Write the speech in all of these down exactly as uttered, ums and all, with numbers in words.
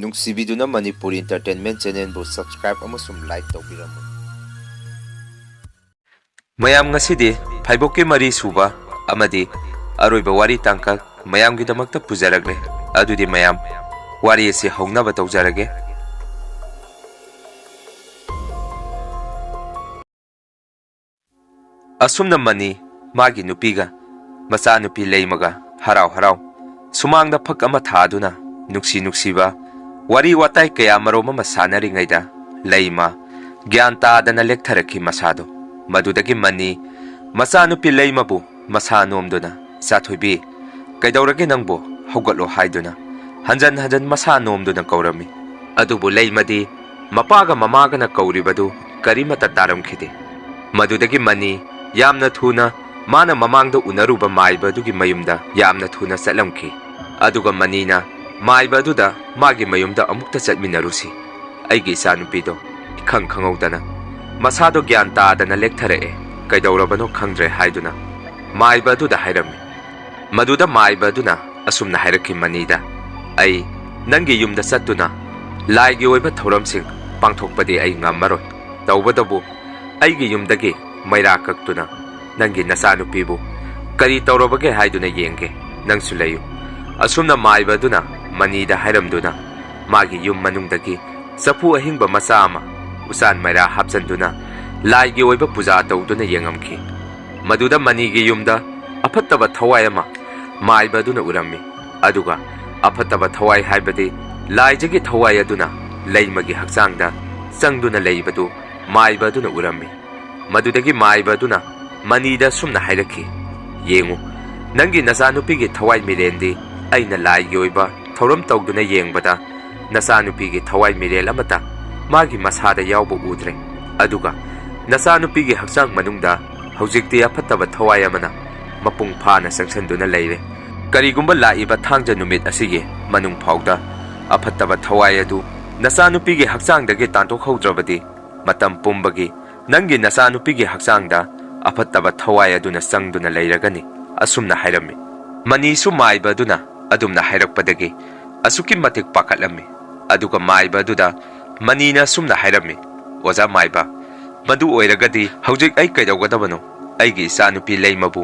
ꯅꯨꯡꯁꯤꯕꯤꯗꯨꯅ Manipur Entertainment Channelꯕꯨ subscribe ꯑꯃꯁꯨꯡ like ꯇꯧꯕꯤꯔꯝꯃꯨ꯫ ꯃꯌꯥꯝ, ꯉꯁꯤꯗꯤ ꯐꯥꯏꯕꯣꯛꯀꯤ ꯃꯔꯤ ꯁꯨꯕ ꯑꯃꯗꯤ ꯑꯔꯣꯏꯕ ꯋꯥꯔꯤ ꯇꯥꯡꯀꯛ ꯃꯌꯥꯝꯒꯤꯗꯃꯛꯇ ꯄꯨꯖꯔꯛꯂꯦ꯫ ꯑꯗꯨꯗꯤ ꯃꯌꯥꯝ, ꯋꯥꯔꯤ ꯑꯁꯤ ꯍꯧꯅꯕ ꯇꯧꯖꯔꯒꯦ꯫ ꯑꯁꯨꯝꯅ ꯃꯅꯤ ꯃꯥꯒꯤ ꯅꯨꯄꯤꯒ ꯃꯆꯥꯅꯨꯄꯤ ꯂꯩꯃꯒ ꯍꯔꯥꯎ ꯍꯔꯥꯎ ꯁꯨꯃꯥꯡꯗ ꯐꯛ ꯑꯃ ꯊꯥꯗꯨꯅ ꯅꯨꯡꯁꯤ ꯅꯨꯡꯁꯤꯕ ꯋꯥꯔꯤ ꯋꯥꯇꯥꯏ ꯀꯌꯥ ꯃꯔꯣꯝ ꯑꯃ ꯁꯥꯟꯅꯔꯤꯉꯩꯗ ꯂꯩꯃ ꯒ꯭ꯌꯥꯟ ꯇꯥꯗꯅ ꯂꯦꯛꯊꯔꯛꯈꯤ ꯃꯁꯥꯗꯣ꯫ ꯃꯗꯨꯗꯒꯤ ꯃꯅꯤ ꯃꯆꯥꯅꯨꯄꯤ ꯂꯩꯃꯕꯨ ꯃꯁꯥ ꯅꯣꯝꯗꯨꯅ, "ꯆꯥꯊꯣꯏꯕꯤ, ꯀꯩꯗꯧꯔꯒꯦ ꯅꯪꯕꯨ? ꯍꯧꯒꯠꯂꯣ" ꯍꯥꯏꯗꯨꯅ ꯍꯟꯖꯟ ꯍꯟꯖꯟ ꯃꯁꯥ ꯅꯣꯝꯗꯨꯅ ꯀꯧꯔꯝꯃꯤ꯫ ꯑꯗꯨꯕꯨ ꯂꯩꯃꯗꯤ ꯃꯄꯥꯒ ꯃꯃꯥꯒꯅ ꯀꯧꯔꯤꯕꯗꯨ ꯀꯔꯤꯃꯠꯇ ꯇꯥꯔꯝꯈꯤꯗꯦ꯫ ꯃꯗꯨꯗꯒꯤ ꯃꯅꯤ ꯌꯥꯝꯅ ꯊꯨꯅ ꯃꯥꯅ ꯃꯃꯥꯡꯗ ꯎꯅꯔꯨꯕ ꯃꯥꯏꯕ ꯑꯗꯨꯒꯤ ꯃꯌꯨꯝꯗ ꯌꯥꯝꯅ ꯊꯨꯅ ꯆꯠꯂꯝꯈꯤ꯫ ꯑꯗꯨꯒ ꯃꯅꯤꯅ ꯃꯥꯏꯕ ꯑꯗꯨꯗ ꯃꯥꯒꯤ ꯃꯌꯨꯝꯗ ꯑꯃꯨꯛꯇ ꯆꯠꯃꯤꯟꯅꯔꯨꯁꯤ꯫ ꯑꯩꯒꯤ ꯏꯆꯥꯅꯨꯄꯤꯗꯣ ꯏꯈꯪ ꯈꯪꯍꯧꯗꯅ ꯃꯁꯥꯗꯣ ꯒ꯭ꯌꯥꯟ ꯇꯥꯗꯅ ꯂꯦꯛꯊꯔꯛꯑꯦ, ꯀꯩꯗꯧꯔꯕꯅꯣ ꯈꯪꯗ꯭ꯔꯦ ꯍꯥꯏꯗꯨꯅ ꯃꯥꯏꯕ ꯑꯗꯨꯗ ꯍꯥꯏꯔꯝꯃꯤ꯫ ꯃꯗꯨꯗ ꯃꯥꯏꯕ ꯑꯗꯨꯅ ꯑꯁꯨꯝꯅ ꯍꯥꯏꯔꯛꯈꯤ ꯃꯅꯤꯗ, "ꯑꯩ ꯅꯪꯒꯤ ꯌꯨꯝꯗ ꯆꯠꯇꯨꯅ ꯂꯥꯏꯒꯤ ꯑꯣꯏꯕ ꯊꯧꯔꯝꯁꯤꯡ ꯄꯥꯡꯊꯣꯛꯄꯗꯤ ꯑꯩ ꯉꯝꯃꯔꯣꯏ꯫ ꯇꯧꯕꯇꯕꯨ ꯑꯩꯒꯤ ꯌꯨꯝꯗꯒꯤ ꯃꯩꯔꯥ ꯀꯛꯇꯨꯅ ꯅꯪꯒꯤ ꯅꯆꯥꯅꯨꯄꯤꯕꯨ ꯀꯔꯤ ꯇꯧꯔꯕꯒꯦ ꯍꯥꯏꯗꯨꯅ ꯌꯦꯡꯒꯦ, ꯅꯪꯁꯨ ꯂꯩꯌꯨ"꯫ ꯑꯁꯨꯝꯅ ꯃꯥꯏꯕ ꯑꯗꯨꯅ ꯃꯅꯤꯗ ꯍꯥꯏꯔꯝꯗꯨꯅ ꯃꯥꯒꯤ ꯌꯨꯝ ꯃꯅꯨꯡꯗꯒꯤ ꯆꯐꯨ ꯑꯍꯤꯡꯕ ꯃꯆꯥ ꯑꯃ ꯎꯆꯥꯟ ꯃꯩꯔꯥ ꯍꯥꯞꯆꯟꯗꯨꯅ ꯂꯥꯏꯒꯤ ꯑꯣꯏꯕ ꯄꯨꯖꯥ ꯇꯧꯗꯨꯅ ꯌꯦꯡꯉꯝꯈꯤ꯫ ꯃꯗꯨꯗ ꯃꯅꯤꯒꯤ ꯌꯨꯝꯗ ꯑꯐꯠꯇꯕ ꯊꯋꯥꯏ ꯑꯃ ꯃꯥꯏꯕ ꯑꯗꯨꯅ ꯎꯔꯝꯃꯤ꯫ ꯑꯗꯨꯒ ꯑꯐꯠꯇꯕ ꯊꯋꯥꯏ ꯍꯥꯏꯕꯗꯤ ꯂꯥꯏꯖꯒꯤ ꯊꯋꯥꯏ ꯑꯗꯨꯅ ꯂꯩꯃꯒꯤ ꯍꯛꯆꯥꯡꯗ ꯆꯪꯗꯨꯅ ꯂꯩꯕꯗꯨ ꯃꯥꯏꯕ ꯑꯗꯨꯅ ꯎꯔꯝꯃꯤ꯫ ꯃꯗꯨꯗꯒꯤ ꯃꯥꯏꯕ ꯑꯗꯨꯅ ꯃꯅꯤꯗ ꯁꯨꯝꯅ ꯍꯥꯏꯔꯛꯈꯤ, "ꯌꯦꯡꯉꯨ, ꯅꯪꯒꯤ ꯅꯆꯥꯅꯨꯄꯤꯒꯤ ꯊꯋꯥꯏ ꯃꯤꯔꯦꯟꯗꯤ ꯑꯩꯅ ꯂꯥꯏꯒꯤ ꯑꯣꯏꯕ ꯊꯧꯔꯝ ꯇꯧꯗꯨꯅ ꯌꯦꯡꯕꯗ ꯅꯆꯥꯅꯨꯄꯤꯒꯤ ꯊꯋꯥꯏ ꯃꯤꯔꯦꯜ ꯑꯃꯠꯇ ꯃꯥꯒꯤ ꯃꯁꯥꯗ ꯌꯥꯎꯕ ꯎꯗ꯭ꯔꯦ꯫ ꯑꯗꯨꯒ ꯅꯆꯥꯅꯨꯄꯤꯒꯤ ꯍꯛꯆꯥꯡ ꯃꯅꯨꯡꯗ ꯍꯧꯖꯤꯛꯇꯤ ꯑꯐꯠꯇꯕ ꯊꯋꯥꯏ ꯑꯃꯅ ꯃꯄꯨꯡ ꯐꯥꯅ ꯆꯪꯁꯤꯟꯗꯨꯅ ꯂꯩꯔꯦ꯫ ꯀꯔꯤꯒꯨꯝꯕ ꯂꯥꯛꯏꯕ ꯊꯥꯡꯖ ꯅꯨꯃꯤꯠ ꯑꯁꯤꯒꯤ ꯃꯅꯨꯡ ꯐꯥꯎꯗ ꯑꯐꯠꯇꯕ ꯊꯋꯥꯏ ꯑꯗꯨ ꯅꯆꯥꯅꯨꯄꯤꯒꯤ ꯍꯛꯆꯥꯡꯗꯒꯤ ꯇꯥꯟꯊꯣꯛꯍꯧꯗ꯭ꯔꯕꯗꯤ, ꯃꯇꯝ ꯄꯨꯝꯕꯒꯤ ꯅꯪꯒꯤ ꯅꯆꯥꯅꯨꯄꯤꯒꯤ ꯍꯛꯆꯥꯡꯗ ꯑꯐꯠꯇꯕ ꯊꯋꯥꯏ ꯑꯗꯨꯅ ꯆꯪꯗꯨꯅ ꯂꯩꯔꯒꯅꯤ"꯫ ꯑꯁꯨꯝꯅ ꯍꯥꯏꯔꯝꯃꯤ꯫ ꯃꯅꯤꯁꯨ ꯃꯥꯏꯕ ꯑꯗꯨꯅ ꯑꯗꯨꯝꯅ ꯍꯥꯏꯔꯛꯄꯗꯒꯤ ꯑꯁꯨꯛꯀꯤ ꯃꯇꯤꯛ ꯄꯥꯈꯠꯂꯝꯃꯤ꯫ ꯑꯗꯨꯒ ꯃꯥꯏꯕ ꯑꯗꯨꯗ ꯃꯅꯤꯅ ꯑꯁꯨꯝꯅ ꯍꯥꯏꯔꯝꯃꯤ, "ꯑꯣꯖꯥ ꯃꯥꯏꯕ, ꯃꯗꯨ ꯑꯣꯏꯔꯒꯗꯤ ꯍꯧꯖꯤꯛ ꯑꯩ ꯀꯩꯗꯧꯒꯗꯕꯅꯣ? ꯑꯩꯒꯤ ꯏꯆꯥꯅꯨꯄꯤ ꯂꯩꯃꯕꯨ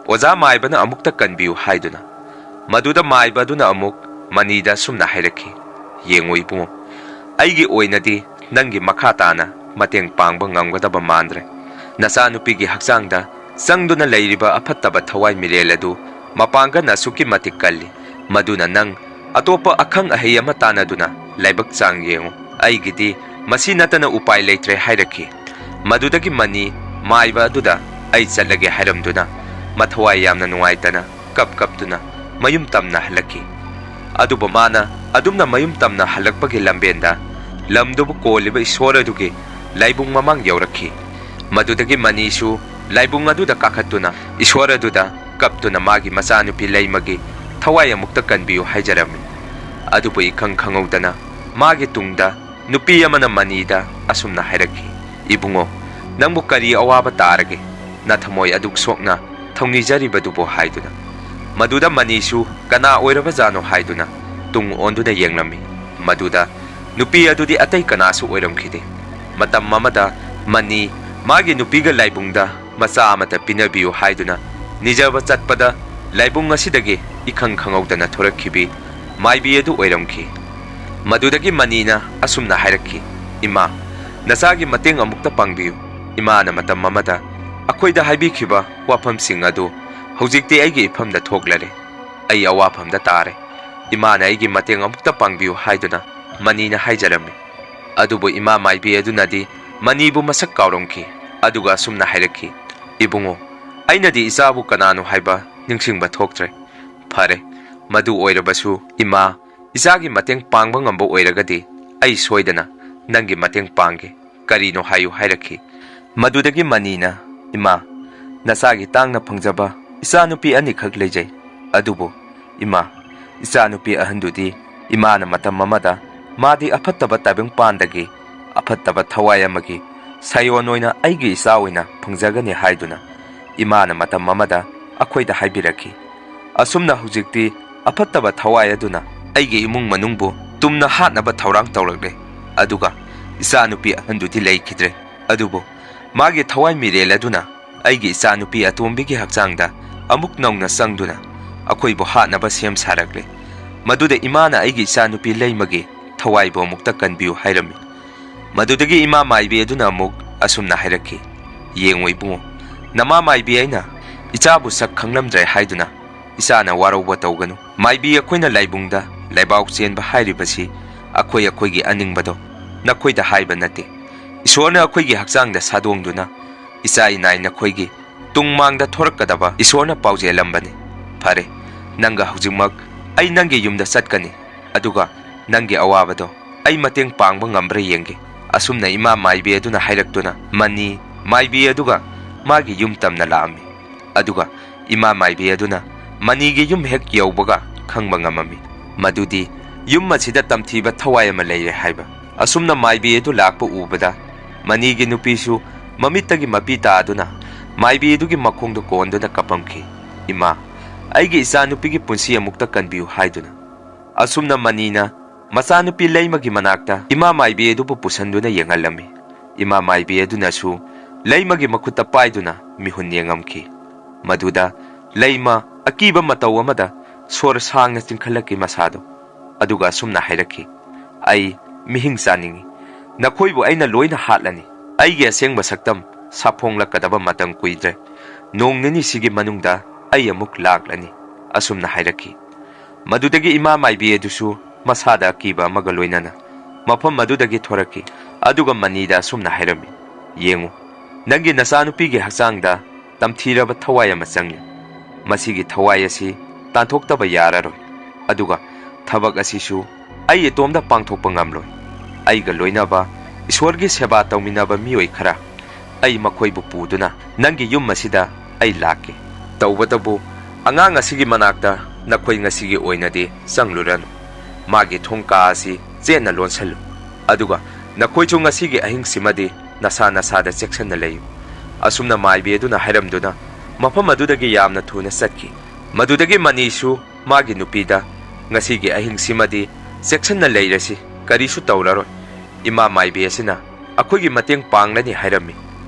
ꯑꯣꯖꯥ ꯃꯥꯏꯕꯅ ꯑꯃꯨꯛꯇ ꯀꯟꯕꯤꯌꯨ" ꯍꯥꯏꯗꯨꯅ꯫ ꯃꯗꯨꯗ ꯃꯥꯏꯕ ꯑꯗꯨꯅ ꯑꯃꯨꯛ ꯃꯅꯤꯗ ꯑꯁꯨꯝꯅ ꯍꯥꯏꯔꯛꯈꯤ, "ꯌꯦꯡꯉꯨ ꯏꯕꯨꯡꯉꯣ, ꯑꯩꯒꯤ ꯑꯣꯏꯅꯗꯤ ꯅꯪꯒꯤ ꯃꯈꯥ ꯇꯥꯅ ꯃꯇꯦꯡ ꯄꯥꯡꯕ ꯉꯝꯒꯗꯕ ꯃꯥꯟꯗ꯭ꯔꯦ꯫ ꯅꯆꯥꯅꯨꯄꯤꯒꯤ ꯍꯛꯆꯥꯡꯗ ꯆꯪꯗꯨꯅ ꯂꯩꯔꯤꯕ ꯑꯐꯠꯇꯕ ꯊꯋꯥꯏ ꯃꯤꯔꯦꯜ ꯑꯗꯨ ꯃꯄꯥꯡꯒꯜ ꯑꯁꯨꯛꯀꯤ ꯃꯇꯤꯛ ꯀꯜꯂꯤ꯫ ꯃꯗꯨꯅ ꯅꯪ ꯑꯇꯣꯞꯄ ꯑꯈꯪ ꯑꯍꯩ ꯑꯃ ꯇꯥꯟꯅꯗꯨꯅ ꯂꯥꯏꯕꯛ ꯆꯥꯡ ꯌꯦꯡꯉꯨ꯫ ꯑꯩꯒꯤꯗꯤ ꯃꯁꯤ ꯅꯠꯇꯅ ꯎꯄꯥꯏ ꯂꯩꯇ꯭ꯔꯦ" ꯍꯥꯏꯔꯛꯈꯤ꯫ ꯃꯗꯨꯗꯒꯤ ꯃꯅꯤ ꯃꯥꯏꯕ ꯑꯗꯨꯗ "ꯑꯩ ꯆꯠꯂꯒꯦ" ꯍꯥꯏꯔꯝꯗꯨꯅ ꯃꯊꯋꯥꯏ ꯌꯥꯝꯅ ꯅꯨꯡꯉꯥꯏꯇꯅ ꯀꯞ ꯀꯞꯇꯨꯅ ꯃꯌꯨꯝ ꯇꯝꯅ ꯍꯜꯂꯛꯈꯤ꯫ ꯑꯗꯨꯕꯨ ꯃꯥꯅ ꯑꯗꯨꯝꯅ ꯃꯌꯨꯝ ꯇꯝꯅ ꯍꯜꯂꯛꯄꯒꯤ ꯂꯝꯕꯦꯟꯗ ꯂꯝꯗꯨꯕꯨ ꯀꯣꯜꯂꯤꯕ ꯏꯁꯣꯔ ꯑꯗꯨꯒꯤ ꯂꯥꯏꯕꯨꯡ ꯃꯃꯥꯡ ꯌꯧꯔꯛꯈꯤ꯫ ꯃꯗꯨꯗꯒꯤ ꯃꯅꯤꯁꯨ ꯂꯥꯏꯕꯨꯡ ꯑꯗꯨꯗ ꯀꯥꯈꯠꯇꯨꯅ ꯏꯁꯣꯔ ꯑꯗꯨꯗ ꯀꯞꯇꯨꯅ ꯃꯥꯒꯤ ꯃꯆꯥꯅꯨꯄꯤ ꯂꯩꯃꯒꯤ ꯊꯋꯥꯏ ꯑꯃꯨꯛꯇ ꯀꯟꯕꯤꯌꯨ ꯍꯥꯏꯖꯔꯝꯃꯤ꯫ ꯑꯗꯨꯕꯨ ꯏꯈꯪ ꯈꯪꯍꯧꯗꯅ ꯃꯥꯒꯤ ꯇꯨꯡꯗ ꯅꯨꯄꯤ ꯑꯃꯅ ꯃꯅꯤꯗ ꯑꯁꯨꯝꯅ ꯍꯥꯏꯔꯛꯈꯤ, "ꯏꯕꯨꯡꯉꯣ, ꯅꯪꯕꯨ ꯀꯔꯤ ꯑꯋꯥꯕ ꯇꯥꯔꯒꯦ? ꯅꯊꯃꯣꯏ ꯑꯗꯨꯛ ꯁꯣꯛꯅ ꯊꯧꯅꯤꯖꯔꯤꯕꯗꯨꯕꯨ?" ꯍꯥꯏꯗꯨꯅ꯫ ꯃꯗꯨꯗ ꯃꯅꯤꯁꯨ "ꯀꯅꯥ ꯑꯣꯏꯔꯕꯖꯥꯠꯅꯣ?" ꯍꯥꯏꯗꯨꯅ ꯇꯨꯡ ꯑꯣꯟꯗꯨꯅ ꯌꯦꯡꯂꯝꯃꯤ꯫ ꯃꯗꯨꯗ ꯅꯨꯄꯤ ꯑꯗꯨꯗꯤ ꯑꯇꯩ ꯀꯅꯥꯁꯨ ꯑꯣꯏꯔꯝꯈꯤꯗꯦ꯫ ꯃꯇꯝ ꯑꯃꯗ ꯃꯅꯤ ꯃꯥꯒꯤ ꯅꯨꯄꯤꯒ ꯂꯥꯏꯕꯨꯡꯗ ꯃꯆꯥ ꯑꯃꯇ ꯄꯤꯅꯕꯤꯌꯨ ꯍꯥꯏꯗꯨꯅ ꯅꯤꯖꯕ ꯆꯠꯄꯗ ꯂꯥꯏꯕꯨꯡ ꯑꯁꯤꯗꯒꯤ ꯏꯈꯪ ꯈꯪꯍꯧꯗꯅ ꯊꯣꯔꯛꯈꯤꯕꯤ ꯃꯥꯏꯕꯤ ꯑꯗꯨ ꯑꯣꯏꯔꯝꯈꯤ꯫ ꯃꯗꯨꯗꯒꯤ ꯃꯅꯤꯅ ꯑꯁꯨꯝꯅ ꯍꯥꯏꯔꯛꯈꯤ, "ꯏꯃꯥ, ꯅꯆꯥꯒꯤ ꯃꯇꯦꯡ ꯑꯃꯨꯛꯇ ꯄꯥꯡꯕꯤꯌꯨ꯫ ꯏꯃꯥꯅ ꯃꯇꯝ ꯑꯃꯗ ꯑꯩꯈꯣꯏꯗ ꯍꯥꯏꯕꯤꯈꯤꯕ ꯋꯥꯐꯝꯁꯤꯡ ꯑꯗꯨ ꯍꯧꯖꯤꯛꯇꯤ ꯑꯩꯒꯤ ꯏꯐꯝꯗ ꯊꯣꯛꯂꯔꯦ꯫ ꯑꯩ ꯑꯋꯥꯐꯝꯗ ꯇꯥꯔꯦ꯫ ꯏꯃꯥꯅ ꯑꯩꯒꯤ ꯃꯇꯦꯡ ꯑꯃꯨꯛꯇ ꯄꯥꯡꯕꯤꯌꯨ" ꯍꯥꯏꯗꯨꯅ ꯃꯅꯤꯅ ꯍꯥꯏꯖꯔꯝꯃꯤ꯫ ꯑꯗꯨꯕꯨ ꯏꯃꯥ ꯃꯥꯏꯕꯤ ꯑꯗꯨꯅꯗꯤ ꯃꯅꯤꯕꯨ ꯃꯁꯛ ꯀꯥꯎꯔꯝꯈꯤ꯫ ꯑꯗꯨꯒ ꯑꯁꯨꯝꯅ ꯍꯥꯏꯔꯛꯈꯤ, "ꯏꯕꯨꯡꯉꯣ, ꯑꯩꯅꯗꯤ ꯏꯆꯥꯕꯨ ꯀꯅꯥꯅꯣ ꯍꯥꯏꯕ ꯅꯤꯡꯁꯤꯡꯕ ꯊꯣꯛꯇ꯭ꯔꯦ꯫ ꯐꯔꯦ, ꯃꯗꯨ ꯑꯣꯏꯔꯕꯁꯨ ꯏꯃꯥ, ꯏꯆꯥꯒꯤ ꯃꯇꯦꯡ ꯄꯥꯡꯕ ꯉꯝꯕ ꯑꯣꯏꯔꯒꯗꯤ ꯑꯩ ꯁꯣꯏꯗꯅ ꯅꯪꯒꯤ ꯃꯇꯦꯡ ꯄꯥꯡꯒꯦ꯫ ꯀꯔꯤꯅꯣ ꯍꯥꯏꯌꯨ" ꯍꯥꯏꯔꯛꯈꯤ꯫ ꯃꯗꯨꯗꯒꯤ ꯃꯅꯤꯅ, "ꯏꯃꯥ, ꯅꯆꯥꯒꯤ ꯇꯥꯡꯅ ꯐꯪꯖꯕ ꯏꯆꯥꯅꯨꯄꯤ ꯑꯅꯤꯈꯛ ꯂꯩꯖꯩ꯫ ꯑꯗꯨꯕꯨ ꯏꯃꯥ, ꯏꯆꯥꯅꯨꯄꯤ ꯑꯍꯟꯗꯨꯗꯤ ꯏꯃꯥꯅ ꯃꯇꯝ ꯑꯃꯗ ꯃꯥꯗꯤ ꯑꯐꯠꯇꯕ ꯇꯥꯏꯕꯪꯄꯥꯟꯗꯒꯤ ꯑꯐꯠꯇꯕ ꯊꯋꯥꯏ ꯑꯃꯒꯤ ꯁꯥꯌꯣꯟ ꯑꯣꯏꯅ ꯑꯩꯒꯤ ꯏꯆꯥ ꯑꯣꯏꯅ ꯐꯪꯖꯒꯅꯤ ꯍꯥꯏꯗꯨꯅ ꯏꯃꯥꯅ ꯃꯇꯝ ꯑꯃꯗ ꯑꯩꯈꯣꯏꯗ ꯍꯥꯏꯕꯤꯔꯛꯈꯤ꯫ ꯑꯁꯨꯝꯅ ꯍꯧꯖꯤꯛꯇꯤ ꯑꯐꯠꯇꯕ ꯊꯋꯥꯏ ꯑꯗꯨꯅ ꯑꯩꯒꯤ ꯏꯃꯨꯡ ꯃꯅꯨꯡꯕꯨ ꯇꯨꯝꯅ ꯍꯥꯠꯅꯕ ꯊꯧꯔꯥꯡ ꯇꯧꯔꯛꯂꯦ꯫ ꯑꯗꯨꯒ ꯏꯆꯥꯅꯨꯄꯤ ꯑꯍꯟꯗꯨꯗꯤ ꯂꯩꯈꯤꯗ꯭ꯔꯦ꯫ ꯑꯗꯨꯕꯨ ꯃꯥꯒꯤ ꯊꯋꯥꯏ ꯃꯤꯔꯦꯜ ꯑꯗꯨꯅ ꯑꯩꯒꯤ ꯏꯆꯥꯅꯨꯄꯤ ꯑꯇꯣꯝꯕꯤꯒꯤ ꯍꯛꯆꯥꯡꯗ ꯑꯃꯨꯛ ꯅꯧꯅ ꯆꯪꯗꯨꯅ ꯑꯩꯈꯣꯏꯕꯨ ꯍꯥꯠꯅꯕ ꯁꯦꯝ ꯁꯥꯔꯛꯂꯦ꯫ ꯃꯗꯨꯗ ꯏꯃꯥꯅ ꯑꯩꯒꯤ ꯏꯆꯥꯅꯨꯄꯤ ꯂꯩꯃꯒꯤ ꯊꯋꯥꯏꯕꯨ ꯑꯃꯨꯛꯇ ꯀꯟꯕꯤꯌꯨ ꯍꯥꯏꯔꯝꯃꯤ꯫ ꯃꯗꯨꯗꯒꯤ ꯏꯃꯥ ꯃꯥꯏꯕꯤ ꯑꯗꯨꯅ ꯑꯃꯨꯛ ꯑꯁꯨꯝꯅ ꯍꯥꯏꯔꯛꯈꯤ, "ꯌꯦꯡꯉꯨ ꯏꯕꯨꯡꯉꯣ, ꯅꯃꯥ ꯃꯥꯏꯕꯤ ꯑꯩꯅ ꯏꯆꯥꯕꯨ ꯁꯛ ꯈꯪꯂꯝꯗ꯭ꯔꯦ ꯍꯥꯏꯗꯨꯅ ꯏꯆꯥꯅ ꯋꯥꯔꯧꯕ ꯇꯧꯒꯅꯨ꯫ ꯃꯥꯏꯕꯤ ꯑꯩꯈꯣꯏꯅ ꯂꯥꯏꯕꯨꯡꯗ ꯂꯩꯕꯥꯎ ꯆꯦꯟꯕ ꯍꯥꯏꯔꯤꯕꯁꯤ ꯑꯩꯈꯣꯏ ꯑꯩꯈꯣꯏꯒꯤ ꯑꯅꯤꯡꯕꯗꯣ ꯅꯈꯣꯏꯗ ꯍꯥꯏꯕ ꯅꯠꯇꯦ꯫ ꯏꯁꯣꯔꯅ ꯑꯩꯈꯣꯏꯒꯤ ꯍꯛꯆꯥꯡꯗ ꯁꯥꯗꯣꯡꯗꯨꯅ ꯏꯆꯥ ꯏꯅꯥꯏ ꯅꯈꯣꯏꯒꯤ ꯇꯨꯡꯃꯥꯡꯗ ꯊꯣꯔꯛꯀꯗꯕ ꯏꯁꯣꯔꯅ ꯄꯥꯎꯖꯦꯜꯂꯝꯕꯅꯤ꯫ ꯐꯔꯦ, ꯅꯪꯒ ꯍꯧꯖꯤꯛꯃꯛ ꯑꯩ ꯅꯪꯒꯤ ꯌꯨꯝꯗ ꯆꯠꯀꯅꯤ, ꯑꯗꯨꯒ ꯅꯪꯒꯤ ꯑꯋꯥꯕꯗꯣ ꯑꯩ ꯃꯇꯦꯡ ꯄꯥꯡꯕ ꯉꯝꯕ꯭ꯔꯥ ꯌꯦꯡꯒꯦ"꯫ ꯑꯁꯨꯝꯅ ꯏꯃꯥ ꯃꯥꯏꯕꯤ ꯑꯗꯨꯅ ꯍꯥꯏꯔꯛꯇꯨꯅ ꯃꯅꯤ, ꯃꯥꯏꯕꯤ ꯑꯗꯨꯒ ꯃꯥꯒꯤ ꯌꯨꯝ ꯇꯝꯅ ꯂꯥꯛꯑꯝꯃꯤ꯫ ꯑꯗꯨꯒ ꯏꯃꯥ ꯃꯥꯏꯕꯤ ꯑꯗꯨꯅ ꯃꯅꯤꯒꯤ ꯌꯨꯝ ꯍꯦꯛ ꯌꯧꯕꯒ ꯈꯪꯕ ꯉꯝꯃꯝꯃꯤ ꯃꯗꯨꯗꯤ ꯌꯨꯝ ꯑꯁꯤꯗ ꯇꯝꯊꯤꯕ ꯊꯋꯥꯏ ꯑꯃ ꯂꯩꯔꯦ ꯍꯥꯏꯕ꯫ ꯑꯁꯨꯝꯅ ꯃꯥꯏꯕꯤ ꯑꯗꯨ ꯂꯥꯛꯄ ꯎꯕꯗ ꯃꯅꯤꯒꯤ ꯅꯨꯄꯤꯁꯨ ꯃꯃꯤꯠꯇꯒꯤ ꯃꯄꯤ ꯇꯥꯗꯨꯅ ꯃꯥꯏꯕꯤ ꯑꯗꯨꯒꯤ ꯃꯈꯣꯡꯗ ꯀꯣꯟꯗꯨꯅ ꯀꯞꯄꯝꯈꯤ꯫ "ꯏꯃꯥ, ꯑꯩꯒꯤ ꯏꯆꯥꯅꯨꯄꯤꯒꯤ ꯄꯨꯟꯁꯤ ꯑꯃꯨꯛꯇ ꯀꯟꯕꯤꯌꯨ" ꯍꯥꯏꯗꯨꯅ꯫ ꯑꯁꯨꯝꯅ ꯃꯅꯤꯅ ꯃꯆꯥꯅꯨꯄꯤ ꯂꯩꯃꯒꯤ ꯃꯅꯥꯛꯇ ꯏꯃꯥ ꯃꯥꯏꯕꯤ ꯑꯗꯨꯕꯨ ꯄꯨꯁꯟꯗꯨꯅ ꯌꯦꯡꯍꯜꯂꯝꯃꯤ꯫ ꯏꯃꯥ ꯃꯥꯏꯕꯤ ꯑꯗꯨꯅꯁꯨ ꯂꯩꯃꯒꯤ ꯃꯈꯨꯠꯇ ꯄꯥꯏꯗꯨꯅ ꯃꯤꯍꯨꯟ ꯌꯦꯡꯉꯝꯈꯤ꯫ ꯃꯗꯨꯗ ꯂꯩꯃ ꯑꯀꯤꯕ ꯃꯇꯧ ꯑꯃꯗ ꯁꯣꯔ ꯁꯥꯡꯅ ꯆꯤꯡꯈꯠꯂꯛꯈꯤ ꯃꯁꯥꯗꯣ꯫ ꯑꯗꯨꯒ ꯑꯁꯨꯝꯅ ꯍꯥꯏꯔꯛꯈꯤ, "ꯑꯩ ꯃꯤꯍꯤꯡ ꯆꯥꯅꯤꯡꯏ꯫ ꯅꯈꯣꯏꯕꯨ ꯑꯩꯅ ꯂꯣꯏꯅ ꯍꯥꯠꯂꯅꯤ꯫ ꯑꯩꯒꯤ ꯑꯁꯦꯡꯕ ꯁꯛꯇꯝ ꯁꯥꯐꯣꯡꯂꯛꯀꯗꯕ ꯃꯇꯝ ꯀꯨꯏꯗ꯭ꯔꯦ꯫ ꯅꯣꯡ ꯅꯤꯅꯤꯁꯤꯒꯤ ꯃꯅꯨꯡꯗ ꯑꯩ ꯑꯃꯨꯛ ꯂꯥꯛꯂꯅꯤ"꯫ ꯑꯁꯨꯝꯅ ꯍꯥꯏꯔꯛꯈꯤ꯫ ꯃꯗꯨꯗꯒꯤ ꯏꯃꯥ ꯃꯥꯏꯕꯤ ꯑꯗꯨꯁꯨ ꯃꯁꯥꯗ ꯑꯀꯤꯕ ꯑꯃꯒ ꯂꯣꯏꯅꯅ ꯃꯐꯝ ꯑꯗꯨꯗꯒꯤ ꯊꯣꯔꯛꯈꯤ꯫ ꯑꯗꯨꯒ ꯃꯅꯤꯗ ꯑꯁꯨꯝꯅ ꯍꯥꯏꯔꯝꯃꯤ, "ꯌꯦꯡꯉꯨ, ꯅꯪꯒꯤ ꯅꯆꯥꯅꯨꯄꯤꯒꯤ ꯍꯛꯆꯥꯡꯗ ꯇꯝꯊꯤꯔꯕ ꯊꯋꯥꯏ ꯑꯃ ꯆꯪꯂꯤ꯫ ꯃꯁꯤꯒꯤ ꯊꯋꯥꯏ ꯑꯁꯤ ꯇꯥꯟꯊꯣꯛꯇꯕ ꯌꯥꯔꯔꯣꯏ꯫ ꯑꯗꯨꯒ ꯊꯕꯛ ꯑꯁꯤꯁꯨ ꯑꯩ ꯏꯇꯣꯝꯗ ꯄꯥꯡꯊꯣꯛꯄ ꯉꯝꯂꯣꯏ꯫ ꯑꯩꯒ ꯂꯣꯏꯅꯕ ꯏꯁꯣꯔꯒꯤ ꯁꯦꯕꯥ ꯇꯧꯃꯤꯟꯅꯕ ꯃꯤꯑꯣꯏ ꯈꯔ ꯑꯩ ꯃꯈꯣꯏꯕꯨ ꯄꯨꯗꯨꯅ ꯅꯪꯒꯤ ꯌꯨꯝ ꯑꯁꯤꯗ ꯑꯩ ꯂꯥꯛꯀꯦ꯫ ꯇꯧꯕꯇꯕꯨ ꯑꯉꯥꯡ ꯑꯁꯤꯒꯤ ꯃꯅꯥꯛꯇ ꯅꯈꯣꯏ ꯉꯁꯤꯒꯤ ꯑꯣꯏꯅꯗꯤ ꯆꯪꯂꯨꯔꯅꯨ꯫ ꯃꯥꯒꯤ ꯊꯣꯡ ꯀꯥ ꯑꯁꯤ ꯆꯦꯠꯅ ꯂꯣꯟꯁꯜꯂꯨ꯫ ꯑꯗꯨꯒ ꯅꯈꯣꯏꯁꯨ ꯉꯁꯤꯒꯤ ꯑꯍꯤꯡꯁꯤꯃꯗꯤ ꯅꯁꯥ ꯅꯁꯥꯗ ꯆꯦꯛꯁꯟꯅ ꯂꯩꯌꯨ"꯫ ꯑꯁꯨꯝꯅ ꯃꯥꯏꯕꯤ ꯑꯗꯨꯅ ꯍꯥꯏꯔꯝꯗꯨꯅ ꯃꯐꯝ ꯑꯗꯨꯗꯒꯤ ꯌꯥꯝꯅ ꯊꯨꯅ ꯆꯠꯈꯤ꯫ ꯃꯗꯨꯗꯒꯤ ꯃꯅꯤꯁꯨ ꯃꯥꯒꯤ ꯅꯨꯄꯤꯗ, "ꯉꯁꯤꯒꯤ ꯑꯍꯤꯡꯁꯤꯃꯗꯤ ꯆꯦꯛꯁꯤꯟꯅ ꯂꯩꯔꯁꯤ, ꯀꯔꯤꯁꯨ ꯇꯧꯔꯔꯣꯏ꯫ ꯏꯃꯥ ꯃꯥꯏꯕꯤ ꯑꯁꯤꯅ ꯑꯩꯈꯣꯏꯒꯤ ꯃꯇꯦꯡ ꯄꯥꯡꯂꯅꯤ ꯍꯥꯏꯔꯝꯃꯤ꯫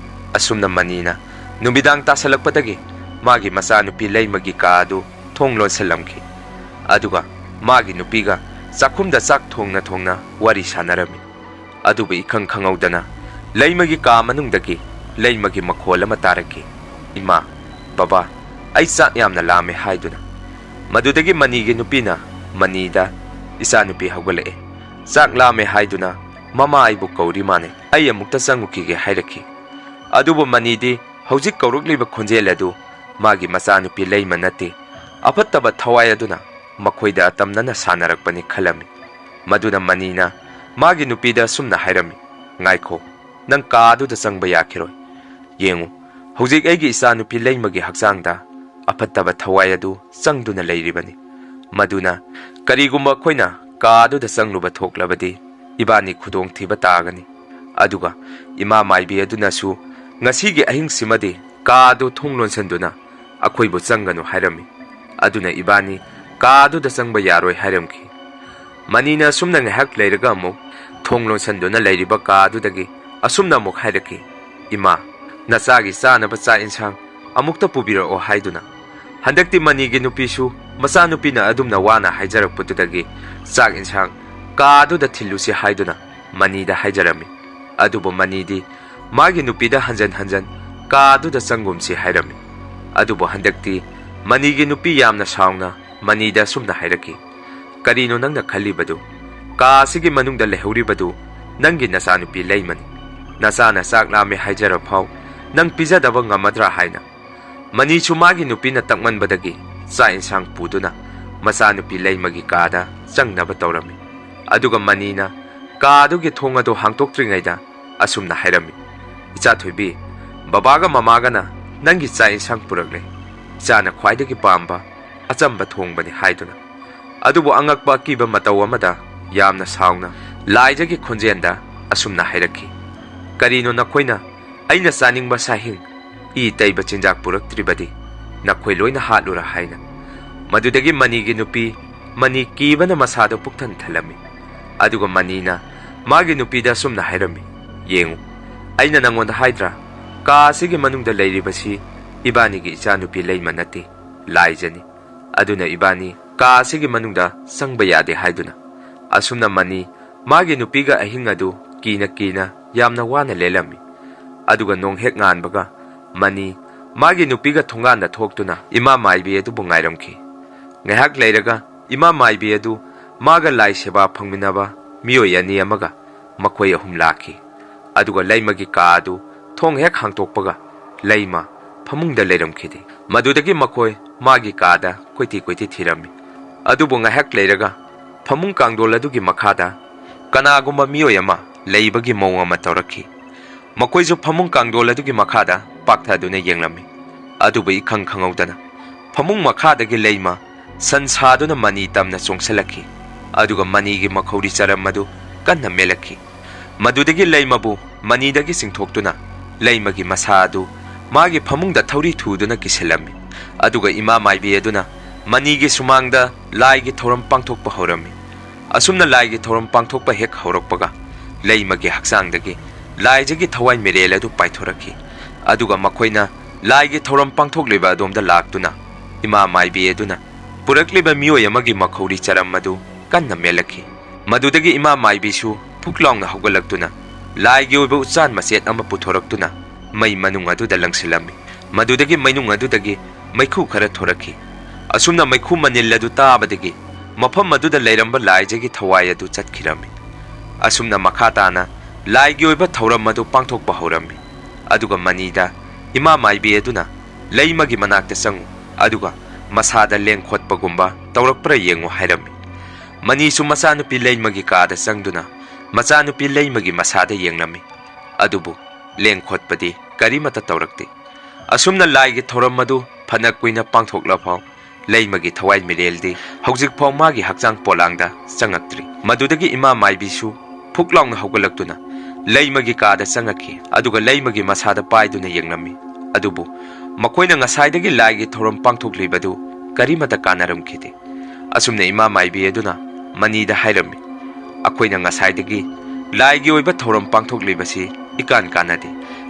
ꯑꯁꯨꯝꯅ ꯃꯅꯤꯅ ꯅꯨꯃꯤꯗꯥꯡ ꯇꯥꯁꯜꯂꯛꯄꯗꯒꯤ ꯃꯥꯒꯤ ꯃꯆꯥꯅꯨꯄꯤ ꯂꯩꯃꯒꯤ ꯀꯥ ꯑꯗꯨ ꯊꯣꯡ ꯂꯣꯟꯁꯤꯜꯂꯝꯈꯤ꯫ ꯑꯗꯨꯒ ꯃꯥꯒꯤ ꯅꯨꯄꯤꯒ ꯆꯥꯛꯈꯨꯝꯗ ꯆꯥꯛ ꯊꯣꯡꯅ ꯊꯣꯡꯅ ꯋꯥꯔꯤ ꯁꯥꯟꯅꯔꯝꯃꯤ꯫ ꯑꯗꯨꯕꯨ ꯏꯈꯪ ꯈꯪꯍꯧꯗꯅ ꯂꯩꯃꯒꯤ ꯀꯥ ꯃꯅꯨꯡꯗꯒꯤ ꯂꯩꯃꯒꯤ ꯃꯈꯣꯜ ꯑꯃ ꯇꯥꯔꯛꯈꯤ꯫ "ꯏꯃꯥ, ꯕꯕꯥ, ꯑꯩ ꯆꯥꯛ ꯌꯥꯝꯅ ꯂꯥꯝꯃꯦ" ꯍꯥꯏꯗꯨꯅ꯫ ꯃꯗꯨꯗꯒꯤ ꯃꯅꯤꯒꯤ ꯅꯨꯄꯤꯅ ꯃꯅꯤꯗ, "ꯏꯆꯥꯅꯨꯄꯤ ꯍꯧꯒꯠꯂꯛꯑꯦ, ꯆꯥꯛ ꯂꯥꯝꯃꯦ ꯍꯥꯏꯗꯨꯅ ꯃꯃꯥ ꯑꯩꯕꯨ ꯀꯧꯔꯤ ꯃꯥꯅꯦ, ꯑꯩ ꯑꯃꯨꯛꯇ ꯆꯪꯉꯨꯈꯤꯒꯦ" ꯍꯥꯏꯔꯛꯈꯤ꯫ ꯑꯗꯨꯕꯨ ꯃꯅꯤꯗꯤ ꯍꯧꯖꯤꯛ ꯀꯧꯔꯛꯂꯤꯕ ꯈꯣꯟꯖꯦꯜ ꯑꯗꯨ ꯃꯥꯒꯤ ꯃꯆꯥꯅꯨꯄꯤ ꯂꯩꯃ ꯅꯠꯇꯦ, ꯑꯐꯠꯇꯕ ꯊꯋꯥꯏ ꯑꯗꯨꯅ ꯃꯈꯣꯏꯗ ꯑꯇꯝꯅꯅ ꯁꯥꯟꯅꯔꯛꯄꯅꯤ ꯈꯜꯂꯝꯃꯤ꯫ ꯃꯗꯨꯅ ꯃꯅꯤꯅ ꯃꯥꯒꯤ ꯅꯨꯄꯤꯗ ꯑꯁꯨꯝꯅ ꯍꯥꯏꯔꯝꯃꯤ, "ꯉꯥꯏꯈꯣ, ꯅꯪ ꯀꯥ ꯑꯗꯨꯗ ꯆꯪꯕ ꯌꯥꯈꯤꯔꯣꯏ꯫ ꯌꯦꯡꯉꯨ, ꯍꯧꯖꯤꯛ ꯑꯩꯒꯤ ꯏꯆꯥꯅꯨꯄꯤ ꯂꯩꯃꯒꯤ ꯍꯛꯆꯥꯡꯗ ꯑꯐꯠꯇꯕ ꯊꯋꯥꯏ ꯑꯗꯨ ꯆꯪꯗꯨꯅ ꯂꯩꯔꯤꯕꯅꯤ꯫ ꯃꯗꯨꯅ ꯀꯔꯤꯒꯨꯝꯕ ꯑꯩꯈꯣꯏꯅ ꯀꯥ ꯑꯗꯨꯗ ꯆꯪꯂꯨꯕ ꯊꯣꯛꯂꯕꯗꯤ ꯏꯕꯥꯅꯤ ꯈꯨꯗꯣꯡꯊꯤꯕ ꯇꯥꯒꯅꯤ꯫ ꯑꯗꯨꯒ ꯏꯃꯥ ꯃꯥꯏꯕꯤ ꯑꯗꯨꯅꯁꯨ ꯉꯁꯤꯒꯤ ꯑꯍꯤꯡꯁꯤꯃꯗꯤ ꯀꯥ ꯑꯗꯨ ꯊꯣꯡ ꯂꯣꯟꯁꯤꯟꯗꯨꯅ ꯑꯩꯈꯣꯏꯕꯨ ꯆꯪꯒꯅꯨ ꯍꯥꯏꯔꯝꯃꯤ꯫ ꯑꯗꯨꯅ ꯏꯕꯥꯅꯤ ꯀꯥ ꯑꯗꯨꯗ ꯆꯪꯕ ꯌꯥꯔꯣꯏ" ꯍꯥꯏꯔꯝꯈꯤ꯫ ꯃꯅꯤꯅ ꯑꯁꯨꯝꯅ ꯉꯥꯏꯍꯥꯛ ꯂꯩꯔꯒ ꯑꯃꯨꯛ ꯊꯣꯡ ꯂꯣꯟꯁꯤꯟꯗꯨꯅ ꯂꯩꯔꯤꯕ ꯀꯥ ꯑꯗꯨꯗꯒꯤ ꯑꯁꯨꯝꯅ ꯑꯃꯨꯛ ꯍꯥꯏꯔꯛꯈꯤ, "ꯏꯃꯥ, ꯅꯆꯥꯒꯤ ꯆꯥꯅꯕ ꯆꯥꯛ ꯏꯟꯁꯥꯡ ꯑꯃꯨꯛꯇ ꯄꯨꯕꯤꯔꯛꯑꯣ" ꯍꯥꯏꯗꯨꯅ꯫ ꯍꯟꯗꯛꯇꯤ ꯃꯅꯤꯒꯤ ꯅꯨꯄꯤꯁꯨ ꯃꯆꯥꯅꯨꯄꯤꯅ ꯑꯗꯨꯝꯅ ꯋꯥꯅ ꯍꯥꯏꯖꯔꯛꯄꯗꯨꯗꯒꯤ ꯆꯥꯛ ꯏꯟꯁꯥꯡ ꯀꯥ ꯑꯗꯨꯗ ꯊꯤꯜꯂꯨꯁꯤ ꯍꯥꯏꯗꯨꯅ ꯃꯅꯤꯗ ꯍꯥꯏꯖꯔꯝꯃꯤ꯫ ꯑꯗꯨꯕꯨ ꯃꯅꯤꯗꯤ ꯃꯥꯒꯤ ꯅꯨꯄꯤꯗ ꯍꯟꯖꯟ ꯍꯟꯖꯟ ꯀꯥ ꯑꯗꯨꯗ ꯆꯪꯒꯨꯝꯁꯤ ꯍꯥꯏꯔꯝꯃꯤ꯫ ꯑꯗꯨꯕꯨ ꯍꯟꯗꯛꯇꯤ ꯃꯅꯤꯒꯤ ꯅꯨꯄꯤ ꯌꯥꯝꯅ ꯁꯥꯎꯅ ꯃꯅꯤꯗ ꯑꯁꯨꯝꯅ ꯍꯥꯏꯔꯛꯈꯤ, "ꯀꯔꯤꯅꯣ ꯅꯪꯅ ꯈꯜꯂꯤꯕꯗꯨ? ꯀꯥ ꯑꯁꯤꯒꯤ ꯃꯅꯨꯡꯗ ꯂꯩꯍꯧꯔꯤꯕꯗꯨ ꯅꯪꯒꯤ ꯅꯆꯥꯅꯨꯄꯤ ꯂꯩꯃꯅꯤ꯫ ꯅꯆꯥꯅ ꯆꯥꯛ ꯂꯥꯝꯃꯦ ꯍꯥꯏꯖꯔ ꯐꯥꯎ ꯅꯪ ꯄꯤꯖꯗꯕ ꯉꯝꯃꯗ꯭ꯔꯥ?" ꯍꯥꯏꯅ꯫ ꯃꯅꯤꯁꯨ ꯃꯥꯒꯤ ꯅꯨꯄꯤꯅ ꯇꯛꯃꯟꯕꯗꯒꯤ ꯆꯥꯛ ꯏꯟꯁꯥꯡ ꯄꯨꯗꯨꯅ ꯃꯆꯥꯅꯨꯄꯤ ꯂꯩꯃꯒꯤ ꯀꯥꯗ ꯆꯪꯅꯕ ꯇꯧꯔꯝꯃꯤ꯫ ꯑꯗꯨꯒ ꯃꯅꯤꯅ ꯀꯥ ꯑꯗꯨꯒꯤ ꯊꯣꯡ ꯑꯗꯨ ꯍꯥꯡꯇꯣꯛꯇ꯭ꯔꯤꯉꯩꯗ ꯑꯁꯨꯝꯅ ꯍꯥꯏꯔꯝꯃꯤ, "ꯏꯆꯥ ꯊꯣꯏꯕꯤ, ꯕꯕꯥꯒ ꯃꯃꯥꯒꯅ ꯅꯪꯒꯤ ꯆꯥꯛ ꯏꯟꯁꯥꯡ ꯄꯨꯔꯛꯂꯦ꯫ ꯏꯆꯥꯅ ꯈ꯭ꯋꯥꯏꯗꯒꯤ ꯄꯥꯝꯕ ꯑꯆꯝꯕ ꯊꯣꯡꯕꯅꯤ" ꯍꯥꯏꯗꯨꯅ꯫ ꯑꯗꯨꯕꯨ ꯑꯉꯛꯄ ꯑꯀꯤꯕ ꯃꯇꯧ ꯑꯃꯗ ꯌꯥꯝꯅ ꯁꯥꯎꯅ ꯂꯥꯏꯖꯒꯤ ꯈꯣꯟꯖꯦꯜꯗ ꯑꯁꯨꯝꯅ ꯍꯥꯏꯔꯛꯈꯤ, "ꯀꯔꯤꯅꯣ ꯅꯈꯣꯏꯅ ꯑꯩꯅ ꯆꯥꯅꯤꯡꯕ ꯁꯥꯍꯤꯡ, ꯏ ꯇꯩꯕ ꯆꯤꯟꯖꯥꯛ ꯄꯨꯔꯛꯇ꯭ꯔꯤꯕꯗꯤ? ꯅꯈꯣꯏ ꯂꯣꯏꯅ ꯍꯥꯠꯂꯨꯔꯥ?" ꯍꯥꯏꯅ꯫ ꯃꯗꯨꯗꯒꯤ ꯃꯅꯤꯒꯤ ꯅꯨꯄꯤ ꯃꯅꯤ ꯀꯤꯕꯅ ꯃꯁꯥꯗꯣ ꯄꯨꯛꯊꯟ ꯊꯜꯂꯝꯃꯤ꯫ ꯑꯗꯨꯒ ꯃꯅꯤꯅ ꯃꯥꯒꯤ ꯅꯨꯄꯤꯗ ꯑꯁꯨꯝꯅ ꯍꯥꯏꯔꯝꯃꯤ, "ꯌꯦꯡꯉꯨ, ꯑꯩꯅ ꯅꯪꯉꯣꯟꯗ ꯍꯥꯏꯗ꯭ꯔꯥ, ꯀꯥ ꯑꯁꯤꯒꯤ ꯃꯅꯨꯡꯗ ꯂꯩꯔꯤꯕꯁꯤ ꯏꯕꯥꯅꯤꯒꯤ ꯏꯆꯥꯅꯨꯄꯤ ꯂꯩꯃ ꯅꯠꯇꯦ, ꯂꯥꯏꯖꯅꯤ꯫ ꯑꯗꯨꯅ ꯏꯕꯥꯅꯤ ꯀꯥ ꯑꯁꯤꯒꯤ ꯃꯅꯨꯡꯗ ꯆꯪꯕ ꯌꯥꯗꯦ" ꯍꯥꯏꯗꯨꯅ꯫ ꯑꯁꯨꯝꯅ ꯃꯅꯤ ꯃꯥꯒꯤ ꯅꯨꯄꯤꯒ ꯑꯍꯤꯡ ꯑꯗꯨ ꯀꯤꯅ ꯀꯤꯅ ꯌꯥꯝꯅ ꯋꯥꯅ ꯂꯦꯜꯂꯝꯃꯤ꯫ ꯑꯗꯨꯒ ꯅꯣꯡ ꯍꯦꯛ ꯉꯥꯟꯕꯒ ꯃꯅꯤ ꯃꯥꯒꯤ ꯅꯨꯄꯤꯒ ꯊꯣꯡꯒꯥꯟꯗ ꯊꯣꯛꯇꯨꯅ ꯏꯃꯥ ꯃꯥꯏꯕꯤ ꯑꯗꯨꯕꯨ ꯉꯥꯏꯔꯝꯈꯤ꯫ ꯉꯥꯏꯍꯥꯛ ꯂꯩꯔꯒ ꯏꯃꯥ ꯃꯥꯏꯕꯤ ꯑꯗꯨ ꯃꯥꯒ ꯂꯥꯏ ꯁꯦꯕꯥ ꯐꯪꯃꯤꯟꯅꯕ ꯃꯤꯑꯣꯏ ꯑꯅꯤ ꯑꯃꯒ ꯃꯈꯣꯏ ꯑꯍꯨꯝ ꯂꯥꯛꯈꯤ꯫ ꯑꯗꯨꯒ ꯂꯩꯃꯒꯤ ꯀꯥ ꯑꯗꯨ ꯊꯣꯡ ꯍꯦꯛ ꯍꯥꯡꯇꯣꯛꯄꯒ ꯂꯩꯃ ꯐꯃꯨꯡꯗ ꯂꯩꯔꯝꯈꯤꯗꯦ꯫ ꯃꯗꯨꯗꯒꯤ ꯃꯈꯣꯏ ꯃꯥꯒꯤ ꯀꯥꯗ ꯀꯣꯏꯊꯤ ꯀꯣꯏꯊꯤ ꯊꯤꯔꯝꯃꯤ꯫ ꯑꯗꯨꯕꯨ ꯉꯥꯏꯍꯥꯛ ꯂꯩꯔꯒ ꯐꯃꯨꯡ ꯀꯥꯡꯗꯣꯜ ꯑꯗꯨꯒꯤ ꯃꯈꯥꯗ ꯀꯅꯥꯒꯨꯝꯕ ꯃꯤꯑꯣꯏ ꯑꯃ ꯂꯩꯕꯒꯤ ꯃꯑꯣꯡ ꯑꯃ ꯇꯧꯔꯛꯈꯤ꯫ ꯃꯈꯣꯏꯁꯨ ꯐꯃꯨꯡ ꯀꯥꯡꯗꯣꯜ ꯑꯗꯨꯒꯤ ꯃꯈꯥꯗ ꯄꯥꯛꯊꯗꯨꯅ ꯌꯦꯡꯂꯝꯃꯤ꯫ ꯑꯗꯨꯕꯨ ꯏꯈꯪ ꯈꯪꯍꯧꯗꯅ ꯐꯃꯨꯡ ꯃꯈꯥꯗꯒꯤ ꯂꯩꯃ ꯁꯟ ꯁꯥꯗꯨꯅ ꯃꯅꯤ ꯇꯝꯅ ꯆꯣꯡꯁꯤꯜꯂꯛꯈꯤ꯫ ꯑꯗꯨꯒ ꯃꯅꯤꯒꯤ ꯃꯈꯧꯔꯤ ꯆꯔꯝ ꯑꯗꯨ ꯀꯟꯅ ꯃꯦꯜꯂꯛꯈꯤ꯫ ꯃꯗꯨꯗꯒꯤ ꯂꯩꯃꯕꯨ ꯃꯅꯤꯗꯒꯤ ꯆꯤꯡꯊꯣꯛꯇꯨꯅ ꯂꯩꯃꯒꯤ ꯃꯁꯥ ꯑꯗꯨ ꯃꯥꯒꯤ ꯐꯃꯨꯡꯗ ꯊꯧꯔꯤ ꯊꯨꯗꯨꯅ ꯀꯤꯁꯤꯜꯂꯝꯃꯤ꯫ ꯑꯗꯨꯒ ꯏꯃꯥ ꯃꯥꯏꯕꯤ ꯑꯗꯨꯅ ꯃꯅꯤꯒꯤ ꯁꯨꯃꯥꯡꯗ ꯂꯥꯏꯒꯤ ꯊꯧꯔꯝ ꯄꯥꯡꯊꯣꯛꯄ ꯍꯧꯔꯝꯃꯤ꯫ ꯑꯁꯨꯝꯅ ꯂꯥꯏꯒꯤ ꯊꯧꯔꯝ ꯄꯥꯡꯊꯣꯛꯄ ꯍꯦꯛ ꯍꯧꯔꯛꯄꯒ ꯂꯩꯃꯒꯤ ꯍꯛꯆꯥꯡꯗꯒꯤ ꯂꯥꯏꯖꯒꯤ ꯊꯋꯥꯏ ꯃꯤꯔꯦꯜ ꯑꯗꯨ ꯄꯥꯏꯊꯣꯔꯛꯈꯤ꯫ ꯑꯗꯨꯒ ꯃꯈꯣꯏꯅ ꯂꯥꯏꯒꯤ ꯊꯧꯔꯝ ꯄꯥꯡꯊꯣꯛꯂꯤꯕ ꯑꯗꯣꯝꯗ ꯂꯥꯛꯇꯨꯅ ꯏꯃꯥ ꯃꯥꯏꯕꯤ ꯑꯗꯨꯅ ꯄꯨꯔꯛꯂꯤꯕ ꯃꯤꯑꯣꯏ ꯑꯃꯒꯤ ꯃꯈꯧꯔꯤ ꯆꯔꯝ ꯑꯗꯨ ꯀꯟꯅ ꯃꯦꯜꯂꯛꯈꯤ꯫ ꯃꯗꯨꯗꯒꯤ ꯏꯃꯥ ꯃꯥꯏꯕꯤꯁꯨ ꯐꯨꯛ ꯂꯥꯎꯅ ꯍꯧꯒꯠꯂꯛꯇꯨꯅ ꯂꯥꯏꯒꯤ ꯑꯣꯏꯕ ꯎꯆꯥꯟ ꯃꯆꯦꯠ ꯑꯃ ꯄꯨꯊꯣꯔꯛꯇꯨꯅ ꯃꯩ ꯃꯅꯨꯡ ꯑꯗꯨꯗ ꯂꯪꯁꯤꯜꯂꯝꯃꯤ꯫ ꯃꯗꯨꯗꯒꯤ ꯃꯩꯅꯨꯡ ꯑꯗꯨꯗꯒꯤ ꯃꯩꯈꯨ ꯈꯔ ꯊꯣꯔꯛꯈꯤ꯫ ꯑꯁꯨꯝꯅ ꯃꯩꯈꯨ ꯃꯅꯤꯜ ꯑꯗꯨ ꯇꯥꯕꯗꯒꯤ ꯃꯐꯝ ꯑꯗꯨꯗ ꯂꯩꯔꯝꯕ ꯂꯥꯏꯖꯒꯤ ꯊꯋꯥꯏ ꯑꯗꯨ ꯆꯠꯈꯤꯔꯝꯃꯤ꯫ ꯑꯁꯨꯝꯅ ꯃꯈꯥ ꯇꯥꯅ ꯂꯥꯏꯒꯤ ꯑꯣꯏꯕ ꯊꯧꯔꯝ ꯑꯗꯨ ꯄꯥꯡꯊꯣꯛꯄ ꯍꯧꯔꯝꯃꯤ꯫ ꯑꯗꯨꯒ ꯃꯅꯤꯗ ꯏꯃꯥ ꯃꯥꯏꯕꯤ ꯑꯗꯨꯅ ꯂꯩꯃꯒꯤ ꯃꯅꯥꯛꯇ ꯆꯪꯉꯨ, ꯑꯗꯨꯒ ꯃꯁꯥꯗ ꯂꯦꯡ ꯈꯣꯠꯄꯒꯨꯝꯕ ꯇꯧꯔꯛꯄ꯭ꯔꯥ ꯌꯦꯡꯉꯨ ꯍꯥꯏꯔꯝꯃꯤ꯫ ꯃꯅꯤꯁꯨ ꯃꯆꯥꯅꯨꯄꯤ ꯂꯩꯃꯒꯤ ꯀꯥꯗ ꯆꯪꯗꯨꯅ ꯃꯆꯥꯅꯨꯄꯤ ꯂꯩꯃꯒꯤ ꯃꯁꯥꯗ ꯌꯦꯡꯂꯝꯃꯤ꯫ ꯑꯗꯨꯕꯨ ꯂꯦꯡ ꯈꯣꯠꯄꯗꯤ ꯀꯔꯤꯃꯠꯇ ꯇꯧꯔꯛꯇꯦ꯫ ꯑꯁꯨꯝꯅ ꯂꯥꯏꯒꯤ ꯊꯧꯔꯝ ꯑꯗꯨ ꯐꯅ ꯀꯨꯏꯅ ꯄꯥꯡꯊꯣꯛꯂꯐꯥꯎ ꯂꯩꯃꯒꯤ ꯊꯋꯥꯏ ꯃꯤꯔꯦꯜꯗꯤ ꯍꯧꯖꯤꯛꯐꯥꯎ ꯃꯥꯒꯤ ꯍꯛꯆꯥꯡ ꯄꯣꯂꯥꯡꯗ ꯆꯪꯉꯛꯇ꯭ꯔꯤ꯫ ꯃꯗꯨꯗꯒꯤ ꯏꯃꯥ ꯃꯥꯏꯕꯤꯁꯨ ꯐꯨꯛ ꯂꯥꯎꯅ ꯍꯧꯒꯠꯂꯛꯇꯨꯅ ꯂꯩꯃꯒꯤ ꯀꯥꯗ ꯆꯪꯉꯛꯈꯤ, ꯑꯗꯨꯒ ꯂꯩꯃꯒꯤ ꯃꯁꯥꯗ ꯄꯥꯏꯗꯨꯅ ꯌꯦꯡꯂꯝꯃꯤ꯫ ꯑꯗꯨꯕꯨ ꯃꯈꯣꯏꯅ ꯉꯁꯥꯏꯗꯒꯤ ꯂꯥꯏꯒꯤ ꯊꯧꯔꯝ ꯄꯥꯡꯊꯣꯛꯂꯤꯕꯗꯨ ꯀꯔꯤꯃꯠꯇ ꯀꯥꯟꯅꯔꯝꯈꯤꯗꯦ꯫ ꯑꯁꯨꯝꯅ ꯏꯃꯥ ꯃꯥꯏꯕꯤ ꯑꯗꯨꯅ ꯃꯅꯤꯗ ꯍꯥꯏꯔꯝꯃꯤ, "ꯑꯩꯈꯣꯏꯅ ꯉꯁꯥꯏꯗꯒꯤ ꯂꯥꯏꯒꯤ ꯑꯣꯏꯕ ꯊꯧꯔꯝ ꯄꯥꯡꯊꯣꯛꯂꯤꯕꯁꯤ ꯏꯀꯥꯟ ꯀꯥꯟꯅꯗꯦ꯫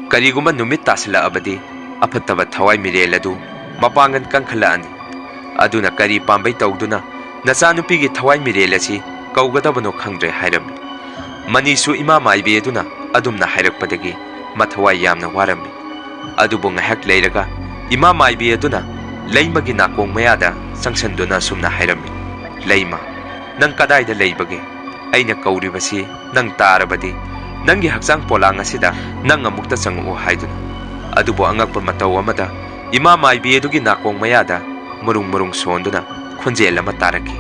ꯀꯔꯤꯒꯨꯝꯕ ꯅꯨꯃꯤꯠ ꯇꯥꯁꯤꯜꯂꯛꯑꯕꯗꯤ ꯑꯐꯠꯇꯕ ꯊꯋꯥꯏ ꯃꯤꯔꯦꯜ ꯑꯗꯨ ꯃꯄꯥꯡꯒꯜ ꯀꯟꯈꯠꯂꯛꯑꯅꯤ꯫ ꯑꯗꯨꯅ ꯀꯔꯤ ꯄꯥꯝꯕꯩ ꯇꯧꯗꯨꯅ ꯅꯆꯥꯅꯨꯄꯤꯒꯤ ꯊꯋꯥꯏ ꯃꯤꯔꯦꯜ ꯑꯁꯤ ꯀꯧꯒꯗꯕꯅꯣ ꯈꯪꯗ꯭ꯔꯦ" ꯍꯥꯏꯔꯝꯃꯤ꯫ ꯃꯅꯤꯁꯨ ꯏꯃꯥ ꯃꯥꯏꯕꯤ ꯑꯗꯨꯅ ꯑꯗꯨꯝꯅ ꯍꯥꯏꯔꯛꯄꯗꯒꯤ ꯃꯊꯋꯥꯏ ꯌꯥꯝꯅ ꯋꯥꯔꯝꯃꯤ꯫ ꯑꯗꯨꯕꯨ ꯉꯥꯏꯍꯥꯛ ꯂꯩꯔꯒ ꯏꯃꯥ ꯃꯥꯏꯕꯤ ꯑꯗꯨꯅ ꯂꯩꯃꯒꯤ ꯅꯥꯀꯣꯡ ꯃꯌꯥꯗ ꯆꯪꯁꯟꯗꯨꯅ ꯑꯁꯨꯝꯅ ꯍꯥꯏꯔꯝꯃꯤ, "ꯂꯩꯃ, ꯅꯪ ꯀꯗꯥꯏꯗ ꯂꯩꯕꯒꯦ? ꯑꯩꯅ ꯀꯧꯔꯤꯕꯁꯤ ꯅꯪ ꯇꯥꯔꯕꯗꯤ ꯅꯪꯒꯤ ꯍꯛꯆꯥꯡ ꯄꯣꯂꯥꯡ ꯑꯁꯤꯗ ꯅꯪ ꯑꯃꯨꯛꯇ ꯆꯪꯉꯛꯎ" ꯍꯥꯏꯗꯨꯅ꯫ ꯑꯗꯨꯕꯨ ꯑꯉꯛꯄ ꯃꯇꯧ ꯑꯃꯗ ꯏꯃꯥ ꯃꯥꯏꯕꯤ ꯑꯗꯨꯒꯤ ꯅꯥꯀꯣꯡ ꯃꯌꯥꯗ ꯃꯔꯨꯡ ꯃꯔꯨꯡ ꯁꯣꯟꯗꯨꯅ ꯈꯣꯟꯖꯦꯜ ꯑꯃ ꯇꯥꯔꯛꯈꯤ꯫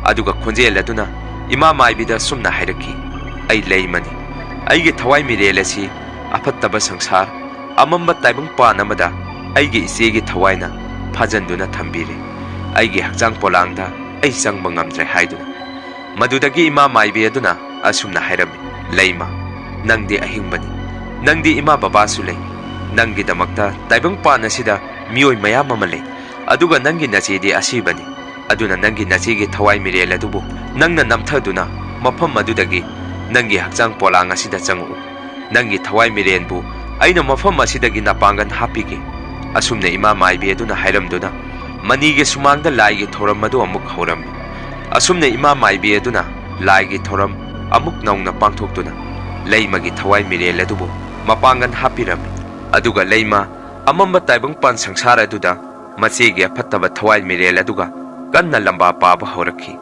ꯑꯗꯨꯒ ꯈꯣꯟꯖꯦꯜ ꯑꯗꯨꯅ ꯏꯃꯥ ꯃꯥꯏꯕꯤꯗ ꯑꯁꯨꯝꯅ ꯍꯥꯏꯔꯛꯈꯤ, "ꯑꯩ ꯂꯩꯃꯅꯤ꯫ ꯑꯩꯒꯤ ꯊꯋꯥꯏ ꯃꯤꯔꯦꯜ ꯑꯁꯤ ꯑꯐꯠꯇꯕ ꯁꯪꯁꯥꯔ, ꯑꯃꯝꯕ ꯇꯥꯏꯕꯪꯄꯥꯟ ꯑꯃꯗ ꯑꯩꯒꯤ ꯏꯆꯦꯒꯤ ꯊꯋꯥꯏꯅ ꯐꯥꯖꯟꯗꯨꯅ ꯊꯝꯕꯤꯔꯦ꯫ ꯑꯩꯒꯤ ꯍꯛꯆꯥꯡ ꯄꯣꯂꯥꯡꯗ ꯑꯩ ꯆꯪꯕ ꯉꯝꯗ꯭ꯔꯦ" ꯍꯥꯏꯗꯨꯅ꯫ ꯃꯗꯨꯗꯒꯤ ꯏꯃꯥ ꯃꯥꯏꯕꯤ ꯑꯗꯨꯅ ꯑꯁꯨꯝꯅ ꯍꯥꯏꯔꯝꯃꯤ, "ꯂꯩꯃ, ꯅꯪꯗꯤ ꯑꯍꯤꯡꯕꯅꯤ꯫ ꯅꯪꯗꯤ ꯏꯃꯥ ꯕꯕꯥꯁꯨ ꯂꯩ꯫ ꯅꯪꯒꯤꯗꯃꯛꯇ ꯇꯥꯏꯕꯪꯄꯥꯟ ꯑꯁꯤꯗ ꯃꯤꯑꯣꯏ ꯃꯌꯥꯝ ꯑꯃ ꯂꯩ꯫ ꯑꯗꯨꯒ ꯅꯪꯒꯤ ꯅꯆꯦꯗꯤ ꯑꯁꯤꯕꯅꯤ꯫ ꯑꯗꯨꯅ ꯅꯪꯒꯤ ꯅꯆꯦꯒꯤ ꯊꯋꯥꯏ ꯃꯤꯔꯦꯜ ꯑꯗꯨꯕꯨ ꯅꯪꯅ ꯅꯝꯊꯗꯨꯅ ꯃꯐꯝ ꯑꯗꯨꯗꯒꯤ ꯅꯪꯒꯤ ꯍꯛꯆꯥꯡ ꯄꯣꯂꯥꯡ ꯑꯁꯤꯗ ꯆꯪꯉꯛꯎ꯫ ꯅꯪꯒꯤ ꯊꯋꯥꯏ ꯃꯤꯔꯦꯜꯕꯨ ꯑꯩꯅ ꯃꯐꯝ ꯑꯁꯤꯗꯒꯤ ꯅꯄꯥꯡꯒꯜ ꯍꯥꯞꯄꯤꯒꯦ"꯫ ꯑꯁꯨꯝꯅ ꯏꯃꯥ ꯃꯥꯏꯕꯤ ꯑꯗꯨꯅ ꯍꯥꯏꯔꯝꯗꯨꯅ ꯃꯅꯤꯒꯤ ꯁꯨꯃꯥꯡꯗ ꯂꯥꯏꯒꯤ ꯊꯧꯔꯝ ꯑꯗꯨ ꯑꯃꯨꯛ ꯍꯧꯔꯝꯃꯤ꯫ ꯑꯁꯨꯝꯅ ꯏꯃꯥ ꯃꯥꯏꯕꯤ ꯑꯗꯨꯅ ꯂꯥꯏꯒꯤ ꯊꯧꯔꯝ ꯑꯃꯨꯛ ꯅꯧꯅ ꯄꯥꯡꯊꯣꯛꯇꯨꯅ ꯂꯩꯃꯒꯤ ꯊꯋꯥꯏ ꯃꯤꯔꯦꯜ ꯑꯗꯨꯕꯨ ꯃꯄꯥꯡꯒꯜ ꯍꯥꯞꯄꯤꯔꯝꯃꯤ꯫ ꯑꯗꯨꯒ ꯂꯩꯃ ꯑꯃꯝꯕ ꯇꯥꯏꯕꯪꯄꯥꯟ ꯁꯪꯁꯥꯔ ꯑꯗꯨꯗ ꯃꯆꯦꯒꯤ ꯑꯐꯠꯇꯕ ꯊꯋꯥꯏ ꯃꯤꯔꯦꯜ ꯑꯗꯨꯒ ꯀꯟꯅ ꯂꯝꯕꯥ ꯄꯥꯕ ꯍꯧꯔꯛꯈꯤ꯫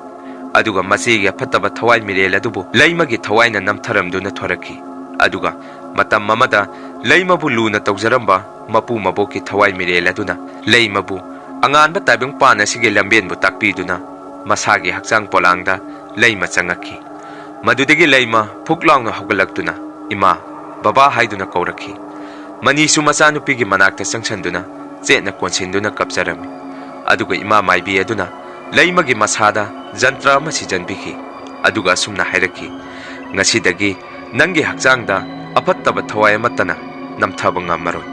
ꯑꯗꯨꯒ ꯃꯆꯦꯒꯤ ꯑꯐꯠꯇꯕ ꯊꯋꯥꯏ ꯃꯤꯔꯦꯜ ꯑꯗꯨꯕꯨ ꯂꯩꯃꯒꯤ ꯊꯋꯥꯏꯅ ꯅꯝꯊꯔꯝꯗꯨꯅ ꯊꯣꯔꯛꯈꯤ꯫ ꯑꯗꯨꯒ ꯃꯇꯝ ꯑꯃꯗ ꯂꯩꯃꯕꯨ ꯂꯨꯅ ꯇꯧꯖꯔꯝꯕ ꯃꯄꯨ ꯃꯕꯣꯛꯀꯤ ꯊꯋꯥꯏ ꯃꯤꯔꯦꯜ ꯑꯗꯨꯅ ꯂꯩꯃꯕꯨ ꯑꯉꯥꯟꯕ ꯇꯥꯏꯕꯪꯄꯥꯟ ꯑꯁꯤꯒꯤ ꯂꯝꯕꯦꯟꯕꯨ ꯇꯥꯛꯄꯤꯗꯨꯅ ꯃꯁꯥꯒꯤ ꯍꯛꯆꯥꯡ ꯄꯣꯂꯥꯡꯗ ꯂꯩꯃ ꯆꯪꯉꯛꯈꯤ꯫ ꯃꯗꯨꯗꯒꯤ ꯂꯩꯃ ꯐꯨꯛ ꯂꯥꯎꯅ ꯍꯧꯒꯠꯂꯛꯇꯨꯅ "ꯏꯃꯥ, ꯕꯕꯥ" ꯍꯥꯏꯗꯨꯅ ꯀꯧꯔꯛꯈꯤ꯫ ꯃꯅꯤꯁꯨ ꯃꯆꯥꯅꯨꯄꯤꯒꯤ ꯃꯅꯥꯛꯇ ꯆꯪꯁꯤꯟꯗꯨꯅ ꯆꯦꯠꯅ ꯀꯣꯟꯁꯤꯟꯗꯨꯅ ꯀꯞꯆꯔꯝꯃꯤ꯫ ꯑꯗꯨꯒ ꯏꯃꯥ ꯃꯥꯏꯕꯤ ꯑꯗꯨꯅ ꯂꯩꯃꯒꯤ ꯃꯁꯥꯗ ꯖꯟꯇ꯭ꯔ ꯑꯃ ꯁꯤꯖꯟꯕꯤꯈꯤ꯫ ꯑꯗꯨꯒ ꯑꯁꯨꯝꯅ ꯍꯥꯏꯔꯛꯈꯤ, "ꯉꯁꯤꯗꯒꯤ ꯅꯪꯒꯤ ꯍꯛꯆꯥꯡꯗ ꯑꯐꯠꯇꯕ ꯊꯋꯥꯏ ꯑꯃꯠꯇꯅ ꯅꯝꯊꯕ ꯉꯝꯃꯔꯣꯏ꯫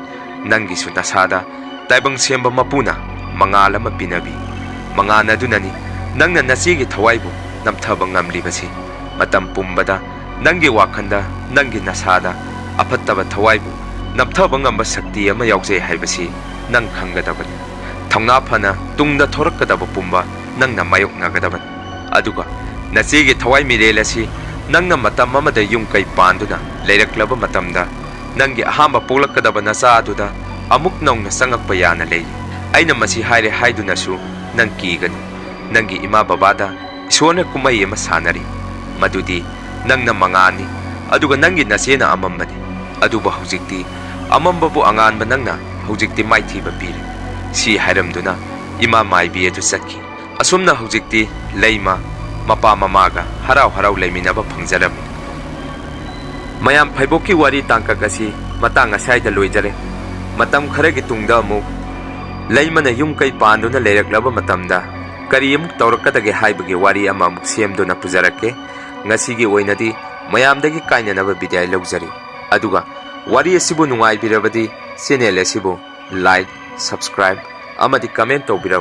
ꯅꯪꯒꯤꯁꯨ ꯅꯁꯥꯗ ꯇꯥꯏꯕꯪ ꯁꯦꯝꯕ ꯃꯄꯨꯅ ꯃꯉꯥꯜ ꯑꯃ ꯄꯤꯅꯕꯤ꯫ ꯃꯉꯥꯜ ꯑꯗꯨꯅꯅꯤ ꯅꯪꯅ ꯅꯆꯦꯒꯤ ꯊꯋꯥꯏꯕꯨ ꯅꯝꯊꯕ ꯉꯝꯂꯤꯕꯁꯤ ꯃꯇꯝ ꯄꯨꯝꯕꯗ ꯅꯪꯒꯤ ꯋꯥꯈꯜꯗ, ꯅꯪꯒꯤ ꯅꯁꯥꯗ ꯑꯐꯠꯇꯕ ꯊꯋꯥꯏꯕꯨ ꯅꯝꯊꯕ ꯉꯝꯕ ꯁꯛꯇꯤ ꯑꯃ ꯌꯥꯎꯖꯩ ꯍꯥꯏꯕꯁꯤ ꯅꯪ ꯈꯪꯒꯗꯕꯅꯤ꯫ ꯊꯧꯅꯥ ꯐꯅ ꯇꯨꯡꯗ ꯊꯣꯔꯛꯀꯗꯕ ꯄꯨꯝꯕ ꯅꯪꯅ ꯃꯥꯌꯣꯛꯅꯒꯗꯕꯅꯤ꯫ ꯑꯗꯨꯒ ꯅꯆꯦꯒꯤ ꯊꯋꯥꯏ ꯃꯤꯔꯦꯜ ꯑꯁꯤ ꯅꯪꯅ ꯃꯇꯝ ꯑꯃꯗ ꯌꯨꯝ ꯀꯩ ꯄꯥꯟꯗꯨꯅ ꯂꯩꯔꯛꯂꯕ ꯃꯇꯝꯗ, ꯅꯪꯒꯤ ꯑꯍꯥꯟꯕ ꯄꯣꯛꯂꯛꯀꯗꯕ ꯅꯆꯥ ꯑꯗꯨꯗ ꯑꯃꯨꯛ ꯅꯧꯅ ꯆꯪꯉꯛꯄ ꯌꯥꯅ ꯂꯩꯔꯤ꯫ ꯑꯩꯅ ꯃꯁꯤ ꯍꯥꯏꯔꯦ ꯍꯥꯏꯗꯨꯅꯁꯨ ꯅꯪ ꯀꯤꯒꯅꯨ꯫ ꯅꯪꯒꯤ ꯏꯃꯥ ꯕꯕꯥꯗ ꯏꯁꯣꯔꯅ ꯀꯨꯝꯍꯩ ꯑꯃ ꯁꯥꯟꯅꯔꯤ, ꯃꯗꯨꯗꯤ ꯅꯪꯅ ꯃꯉꯥꯜꯅꯤ, ꯑꯗꯨꯒ ꯅꯪꯒꯤ ꯅꯆꯦꯅ ꯑꯃꯝꯕꯅꯤ꯫ ꯑꯗꯨꯕꯨ ꯍꯧꯖꯤꯛꯇꯤ ꯑꯃꯝꯕꯕꯨ ꯑꯉꯥꯟꯕ ꯅꯪꯅ ꯍꯧꯖꯤꯛꯇꯤ ꯃꯥꯏꯊꯤꯕ ꯄꯤꯔꯦ꯫ ꯁꯤ ꯍꯥꯏꯔꯝꯗꯨꯅ ꯏꯃꯥ ꯃꯥꯏꯕꯤ ꯑꯗꯨ ꯆꯠꯈꯤ꯫ ꯑꯁꯨꯝꯅ ꯍꯧꯖꯤꯛꯇꯤ ꯂꯩꯃ ꯃꯄꯥ ꯃꯃꯥꯒ ꯍꯔꯥꯎ ꯍꯔꯥꯎ ꯂꯩꯃꯤꯟꯅꯕ ꯐꯪꯖꯔꯝꯃꯤ꯫ ꯃꯌꯥꯝ, ꯐꯩꯕꯣꯛꯀꯤ ꯋꯥꯔꯤ ꯇꯥꯡꯀꯛ ꯑꯁꯤ ꯃꯇꯥꯡ ꯑꯁ꯭ꯋꯥꯏꯗ ꯂꯣꯏꯖꯔꯦ꯫ ꯃꯇꯝ ꯈꯔꯒꯤ ꯇꯨꯡꯗ ꯑꯃꯨꯛ ꯂꯩꯃꯅ ꯌꯨꯝ ꯀꯩ ꯄꯥꯟꯗꯨꯅ ꯂꯩꯔꯛꯂꯕ ꯃꯇꯝꯗ ꯀꯔꯤ ꯑꯃꯨꯛ ꯇꯧꯔꯛꯀꯗꯒꯦ ꯍꯥꯏꯕꯒꯤ ꯋꯥꯔꯤ ꯑꯃ ꯑꯃꯨꯛ ꯁꯦꯝꯗꯨꯅ ꯄꯨꯖꯔꯛꯀꯦ꯫ ꯉꯁꯤꯒꯤ ꯑꯣꯏꯅꯗꯤ ꯃꯌꯥꯝꯗꯒꯤ ꯀꯥꯏꯅꯅꯕ ꯕꯤꯗꯥꯏ ꯂꯧꯖꯔꯤ꯫ ꯑꯗꯨꯒ ꯋꯥꯔꯤ ꯑꯁꯤꯕꯨ ꯅꯨꯡꯉꯥꯏꯕꯤꯔꯕꯗꯤ ꯆꯦꯅꯦꯜ ꯑꯁꯤꯕꯨ ꯂꯥꯏꯛ, ꯁꯕꯁꯀ꯭ꯔꯥꯏꯕ ꯑꯃꯗꯤ ꯀꯃꯦꯟ ꯇꯧꯕꯤꯔꯝ